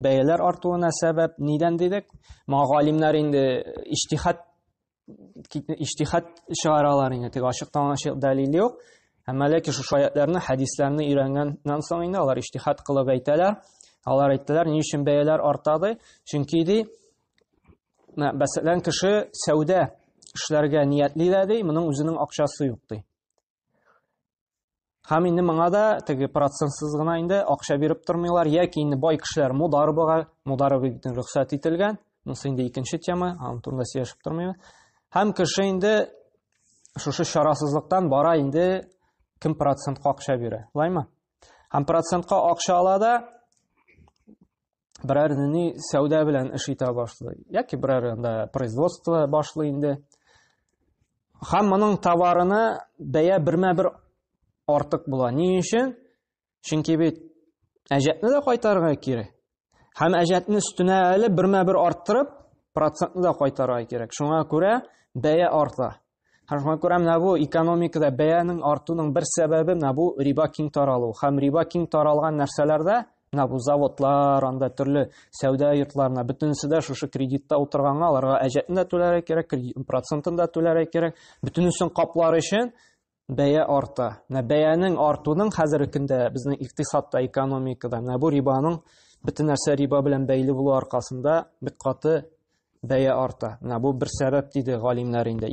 Бәяләр артуына сәбәп нидән дидек? Моңа галимнәр инде иҗтихад иҗтихад чыгаралар инде, теге ачыктан ачык дәлил юк. Әмма ләкин шушы аятларны, хәдисләрне өйрәнгәннән соң инде алар иҗтихад кылып әйтәләр. Алар әйттеләр, ни өчен бәяләр арта ди? Чөнки ди, мәсәлән, кеше сәүдә эшләргә ниятли дә ди, моның үзенең акчасы юк ди. Һәм инде моңа да теге процентсыз гына инде акча биреп тормыйлар, яки инде бай кешеләр мударбага, мударба бит рөхсәт ителгән. Монысы инде икенче тема, аның турында сөйләшеп тормыйбыз. Һәм кеше инде шушы чарасызлыктан бара инде кем процентка акча бирә, шулаймы? Һәм процентка акча ала да берәр ни сәүдә белән эш итә башлый, яки берәр анда производство башлый инде. Һәм моның товарына бәя бермә-бер артык була. Ни өчен? Чөнки бит әҗәтне дә кайтарырга кирәк. Һәм әҗәтне өстенә әле бермә-бер арттырып, процентны да кайтарырга кирәк. Шуңа күрә бәя арта. Һәм шуңа күрә менә бу экономикада бәянең артуның бер сәбәбе менә бу риба киң таралу. Һәм риба киң таралган нәрсәләрдә менә бу заводлар, анда төрле сәүдә йортларына бөтенесе дә шушы кредитта утырганга аларга әҗәтен дә түләргә кирәк, кредит процентын да түләргә кирәк. Бөтенесен каплар өчен бәя арта. Менә бәянең артуның хәзерге көндә безнең икътисадта, экономикада менә бу рибаның бөтен нәрсә риба белән бәйле булу аркасында бик каты бәя арта. Менә бу бер сәбәп диде галимнәр инде.